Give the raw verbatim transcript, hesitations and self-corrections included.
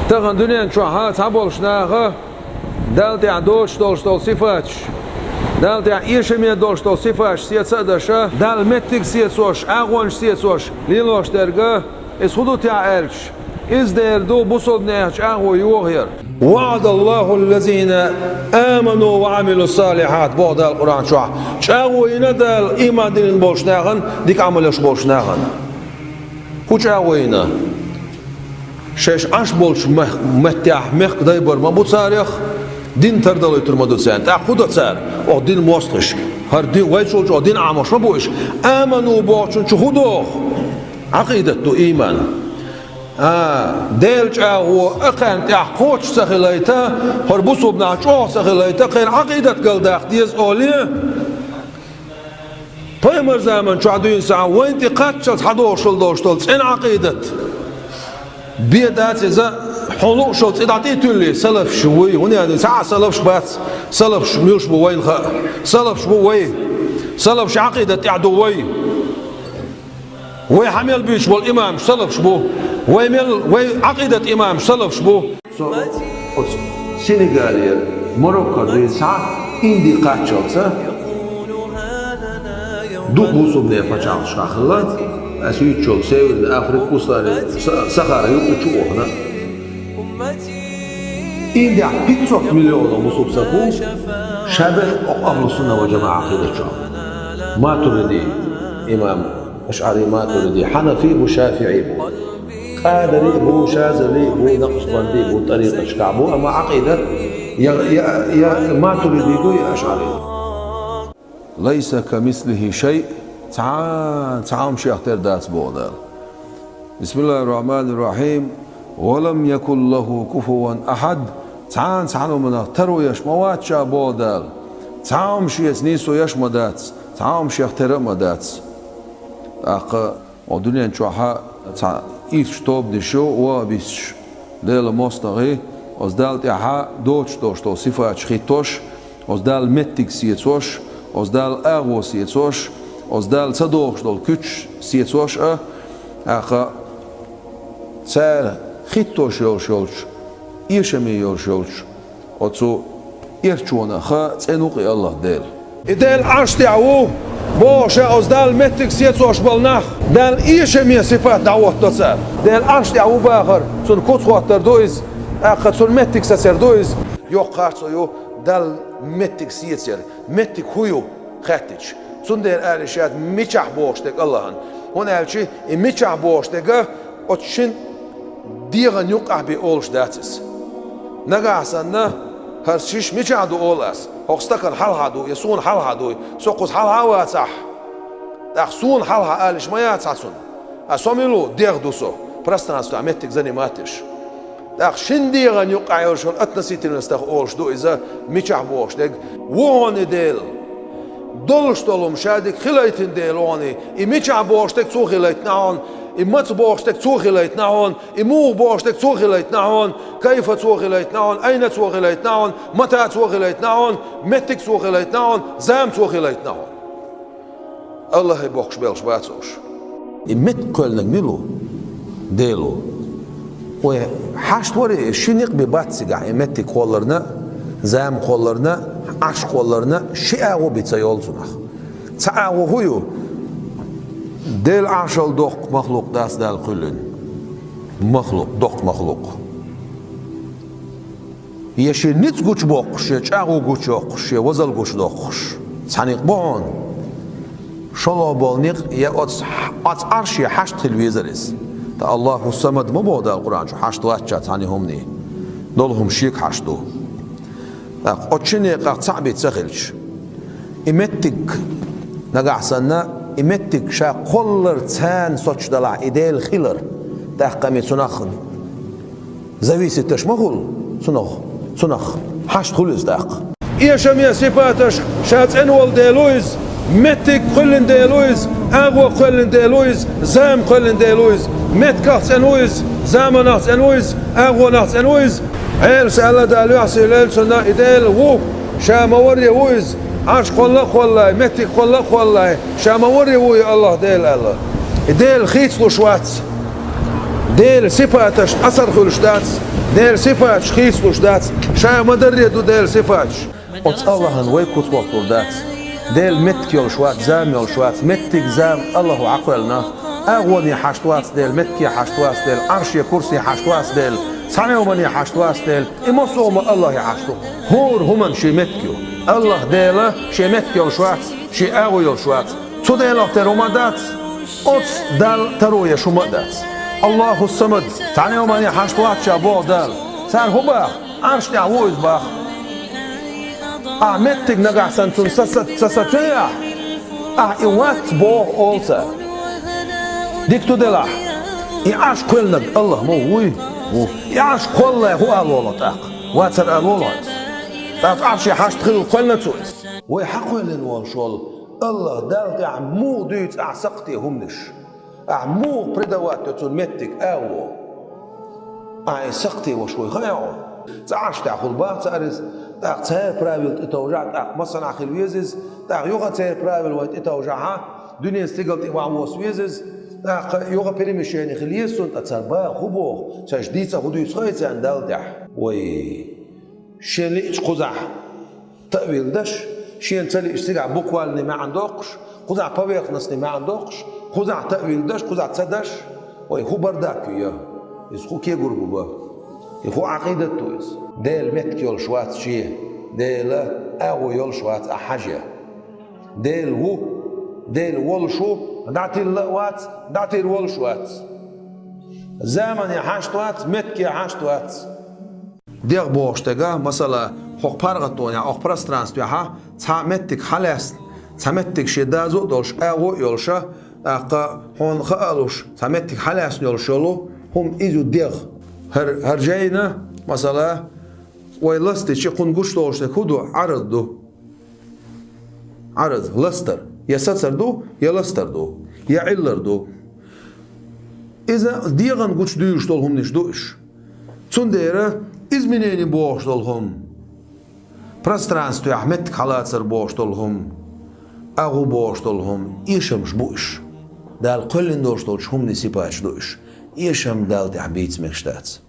Тахан дуьнен чохь цхьаболчу наха Далла тӀехь доцуш долуш долу сифаташ, Далла тӀехь эшаме долуш долу сифаташ сеца а деш, Далла меттиг сецош, агӀонаш сецош лелош дерг, иза хӀун ду техьа аьлча, иза дер ду бусалбанех чӀагӀо йохаяр. وعد الله الذين آمنوا وعملوا الصالحات, боху Дала Къуръан чохь. ЧӀагӀо йина Дала ийман диллина болчу нахана, дика Ӏамалеш болчу нахана. ХӀун чӀагӀо йина? Шаьш Ӏаш болчу мах-, меттехь мехкан дай бар ма бу царех, дин тардалуьйтур ма ду царна. ТӀаккха хӀун до цара? Оха дин мостагӀаш. ХӀара дин, вайчул чӀогӀа дин Ӏамош ма бу уьш. Аману бохучун чу хӀун доху? Ӏакъидат ду, ийман. А, Делан чӀагӀо а кхарна тӀехь кхочуш ца хилайта, хӀара бусалбанах чӀогӀа ца хилайта, кхеран Ӏакъидат галдаккха деза олий, Пайхамар заман чохь дуьйна схьа вайна тӀе кхаччалц хьадогӀуш долуш долу цӀена Ӏакъидат. Бен дац иза, хьуна лууш долу цӀе дӀатӀе а туьллий, салафаш вуй, хӀунда аьлла цхьа а салафаш бац, салафаш муьлш бу вайна хаьа. Салафаш бу вай. Салафаш Ӏакъидат тӀехь ду вай. Вай хьан мел буьйцуш болу имамаш салафаш бу. Вай мел, вай Ӏакъидат имамаш салафаш бу. Со оцу Сенегалера, Мароккора дуьйна схьа Инди кхаччалца дукха бусалбанийн пачхьалкхашкахь хилла, ас юьйцучул Северная Африка, Кустани, Са-, Сахара юкъа чу а вахана. Индехь пятьсот миллионов бусалба сан бу, шабех окъу ахлу сунна ва джамаӀа хилла чохь. Матуриди имам. АшӀари, Матуриди, Хьанафи бу, ШафиӀи бу, Къадари бу, Шазали бу, Накъшбанди бу, тӀарикъаташкахь бу, амма Ӏакъидат я, я, я Матуриди ду, я АшӀари. Лайса камислихи шай, цхьа, цхьа хӀума шех тера дац боху Дала. Бисмиллахир-рахманир-рахим. Ва лам якул лаху куфуван ахад, цхьана цхьана хӀуманах таро еш ма вац ша боху Дала. Цхьа хӀума шеца нийсо еш а ма дац, цхьа хӀума шех тера а ма дац. ТӀаккха оха дуьнен чохьа цхьа ирчу тобанаш ю, вахабисташ, Делан мостагӀий, оцу Далла тӀехьа доцуш долуш долу сифаташ хӀиттош, оцу Далла меттиг сецош, оцу Далла агӀо сецош, оцу Далла ца догӀуш долу куьчаш сецош а, тӀаккха цара хӀиттош йолуш йолчу, эшаме йолуш йолчу оцу эрчонах цӀена ву-кх и АллахӀ Дела. И Дела Ӏарш тӀехь ву, боху ша оцу Далла меттиг сецош болу нах, Далла эшаме сипат дӀахӀоттадо цара. Дела Ӏарш тӀехь ву бахар, цунна куц хӀоттар ду иза, тӀаккха цунна меттиг сацар ду иза. Йоккха харцо ю Далла меттиг сецар, меттиг хӀун ю хаьттича. Цундела ала йиш яц мичахь бохуш дерг АллахӀана. ХӀунда аьлча и мичахь бохуш дерг оцу шина дегӀан юккъахь бен олуш дац иза. Нагахь санна, хӀара шиша мичахь ду олу ас, хӀокху стакана хьалха ду, я суна хьалха дуй, со кхуза хьалха а вацахь, тӀаккха суна хьалха ала йиш ма яц хьан цунна. А со мила ву, дегӀ ду со, пространствехь меттиг занимать еш. ТӀаккха шина дегӀан юккъахь йолуш йолу относительностах олуш ду иза, мичахь бохуш дерг. Ву хьуна и Дела. Долуш долу хӀума ша дика хилайтина Дела ву хьуна и. И мичахь бохуш дерг цо хилайтина хьуна, и маца бохуш дерг цо хилайтина хьуна, и муха бохуш дерг цо хилайтина хьуна, кайфа цо хилайтина хьуна, айна цо хилайтина хьуна, мата цо хилайтина хьуна, меттиг цо хилайтина хьуна, зама цо хилайтина хьуна. АллахӀе бохкуш белхаш бац уьш. И меттиг кхоьллинарг мила ву? Дела ву. Вай хьашт вара и ши некъ бен бац цигахь, и меттиг кхолларна, зама кхолларна, Ӏарш кхолларна, ши агӀо бен ца йолу цунах. Цхьа агӀо хӀун ю? Дела Ӏаршал доккха махлукъ дац Дала кхоьллина. Махлукъ, доккха махлукъ. Я шен ницкъ гучубоккхуш, я чӀагӀо гучуйоккхуш, я вазал гучудоккхуш. Цхьа некъ бу хьуна. ШолгӀа болу некъ я оцу, оцу Ӏарше хьашт хила везара иза. Ткъа АллахӀу Самад ма боху Дала Къуръан чу, хьашт вац ша цхьана хӀумане. Долу хӀума шега хьашт ду. ТӀаккха оцу ши некъах цхьаъ бен ца хилча. И меттиг, нагахь санна, и меттиг ша кхоллар царна соцуш далахь, и Дела хилар, тӀаккха ма цунах зависиташ ма хуьлу, цунах, цунах хьашт хуьлу иза тӀаккха. Эшаме сипаташ ша цӀена волу Дела ву иза, меттиг кхоьллина Дела ву иза, агӀо кхоьллина Дела ву иза, зама кхоьллина Дела ву иза, меттигах цӀена ву иза, заманах цӀена ву иза, агӀонах цӀена ву иза. Ӏелас аьлла Дала, юьхьсийлахь цунна, и Дела ву, ша ма-варре ву иза, Ӏарш кхолла а кхоллай, меттиг кхолла а кхоллай, ша ма-варре ву и АллахӀ Дела аьлла. И Дела хийцалуш вац. Делан сипаташ Ӏасар хуьлуш дац, Делан сипаташ хийцалуш дац, ша ма-дарра ду Делан сипаташ. Оцу Аллахьан вай куц хӀоттур дац. Дела меттиг йолуш вац, зама йолуш вац, меттиг, зама Аллахьо Ӏакхоьллина. АгӀоне хьашт вац Дела, меттиге хьашт вац Дела, Ӏарше, курсе хьашт вац Дела, цхьана а хӀумане хьашт вац Дела, и массо а хӀума Аллахье хьашт ду. ХӀора хӀуманна шен меттиг ю. Аллахь Дела шен меттиг йолуш вац, шен агӀо йолуш вац. Цу Делах тера хӀума а дац, оцу Далла таро еш хӀума а дац. Аллахьу-Самад, цхьана а хӀумане хьашт вац ша боху Дала. Цара хӀун баха? Ӏарш тӀехь ву иза баха. Ахь меттиг нагахь санна цунна са, са, са, са ца яхь, ахь и вац боху олу цара. Дика ду делахь, и Ӏарш кхоьллинарг Аллахь ма вуй? Ву. И Ӏарш кхоллале хӀун ала волу тӀаккха? Вацар ала волу хьо иза? ТӀаккха Ӏарше хьашт хилла кхоьллина цо иза? Вай хьакхоьллина волуш волу Аллахь Далла тӀехь муха дуьйцу ахь сакхте хӀуманаш? Ахь муха предавать до цунна меттиг, агӀо? Ахь и сакхте ваша вуй хаьа хьуна? Цхьа Ӏарш тӀехь хуьлу баха цара иза, тӀаккха церан правила тӀетовжахь, тӀаккха массанхьа хила веза иза, тӀаккха юха церан правила вай тӀетовжахь, дуьненан стигала тӀе ваха воса веза иза, тӀаккха юха перемещение хила еза цунна, ткъа цара баха хӀун боху, цаьрша дийца хӀун дуьйцу хаьа царна Далла тӀехь? Вай! Шен лиъча кхузахь таъвил даш, шена ца лиъча цигахь буквальный маьӀна доккхуш, кхузахь поверхностный маьӀна доккхуш, кхузахь таъвил даш, кхузахь ца даш, вай хӀун бардак ю я? Иза хӀун кегар бу бан? И хӀун Ӏакъидат ду иза? Делан меттиг йолуш вац шен, Делан агӀо йолуш вац ахь хьажа. Дела ву, Дела волуш ву, дӀатилла а вац, дӀатира волуш вац. Замане хьашт вац, меттиге хьашт вац. ДегӀ бохуш дерг, масала, хӀокху паргӀатонехь, хӀокху пространствехь цхьа меттиг хьалаьцна, цхьа меттиг шен доза а долуш, агӀо а йолуш, тӀаккха хьуна хаа а луш, цхьа меттиг хьалаьцна йолуш йолу хӀума иза ю дегӀ. ХӀара, хӀара жайна, масала, вай ластича кхунна гучудолуш дерг хӀун ду? Ӏараз ду. Ӏараз, ластар. Я сацар ду, я ластар ду, я Ӏиллар ду. Иза дегӀан гучудуьйлуш долу хӀуманаш ду уьш. Цундела изменение бохуш долу хӀума, пространствехь меттиг хьалацар бохуш долу хӀума, агӀо бохуш долу хӀума, эшамаш бу уьш. Дала кхоьллина долуш долчу хӀуманийн сипаташ ду уьш. Эшам Далла тӀехь бийца мегаш дац.